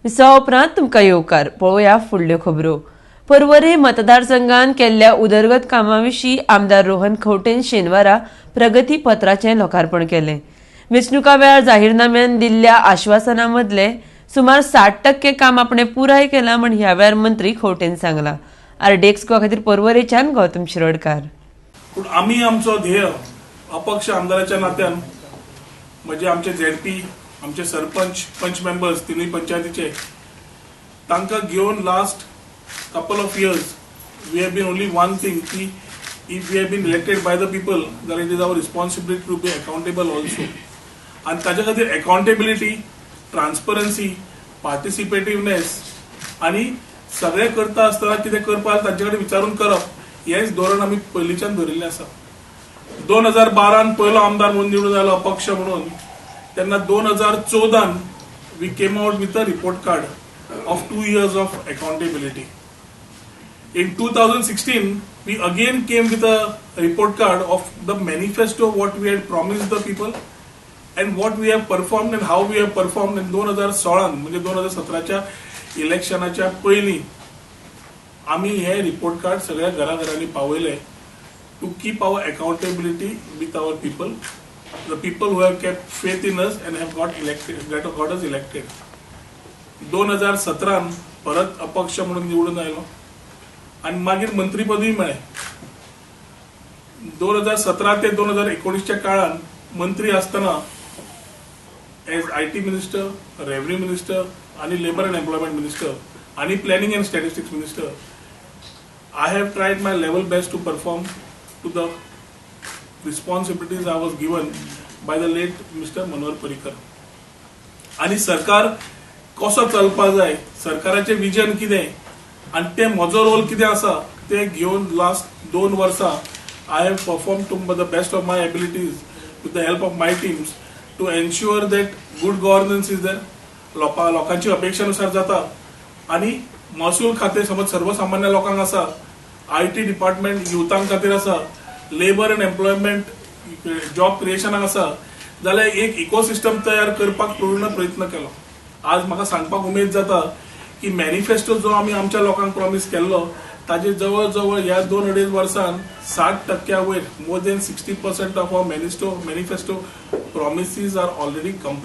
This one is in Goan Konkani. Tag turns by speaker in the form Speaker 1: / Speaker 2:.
Speaker 1: विसवा उपरांत तुमकां येवकार. पळोवया फुडल्यो खबरो. पर्वरे मतदारसंघान केल्ल्या उदरगत कामां विशीं आमदार रोहन खंवटेन शेनवारा प्रगती पत्राचें लोकार्पण केलें. वेंचणुका वेळार जाहीरनाम्यान दिल्ल्या आश्वासना मदले सुमार 60% काम आपणें पुराय केलां म्हण ह्या वेळार मंत्री खंवटेन सांगलां. आरडीएक्स गोवा खातीर पर्वरेच्यान गौतम शिरोडकार.
Speaker 2: पूण आमी आमचो ध्येय अपक्ष आमदाराच्या नात्यान, म्हणजे आमचे झेडपी, आमचे सरपंच, पंच मेंबर्स तिनूय पंचायतीचे, तांकां घेवन last couple of years we have been only one thing की if we have been elected by the people जाल्यार it is our responsibility to be accountable also. आनी ताच्या खातीर अकाउंटेबिलिटी, ट्रान्सपरन्सी, पार्टिसिपेटिवनेस आनी सगळें करता आसतना कितें करपाक तांचे कडेन विचारून करप हेंच धोरण आमी पयलींच्यान धरिल्लें आसा. 2012न पयलो आमदार म्हणून निवडून आयलो अपक्ष म्हणून, तेन्ना 2014न we came out with a report card of 2 years of accountability. In 2016, we again came with a report card of the manifesto, what we had promised the people and what we have performed and how we have performed. In 2016, म्हणजे 2017च्या इलेक्शनाच्या पयलीं आमी हे रिपोर्ट कार्ड सगळ्या घराघरांनी पावयले to keep our accountability with our people, the people who have kept faith in us and have got us elected. 2017न परत अपक्ष म्हणून निवडून आयलो आनी मागीर मंत्रीपदूय मेळ्ळें. 2017 ते 2019च्या काळान मंत्री आसतना as IT minister, revenue minister आनी लेबर अँड एम्प्लॉयमेंट मिनिस्टर आनी planning and statistics minister, I have tried my level best to perform to the responsibilities I was given by the late Mr. Manohar Parrikar. आनी सरकार कसो चलपा जाय, सरकाराचें विजन कितें आनी तें म्हजो रोल कितें आसा तें घेवन लास्ट 2 वर्सां I have perform to the best of my abilities with the help of my teams to ensure that good governance is there, लोकांची अपेक्षेनुसार जाता आनी महसूल खातें समज सर्वसामान्य लोकांक आसा, IT department युथां खातीर आसा, लेबर अँड एम्प्लॉयमेंट जॉब क्रिएशनाक आसा, जाल्यार एक इकोसिस्टम तयार करपाक पूर्ण प्रयत्न केलो. आज म्हाका सांगपाक उमेद जाता की मॅनिफेस्टो जो आमी आमच्या लोकांक प्रॉमीस केल्लो ताजे जवळ जवळ ह्या दोन अडेज वर्सान 60 टक्क्या वयर, more than 60% of our manifesto promises are already complete.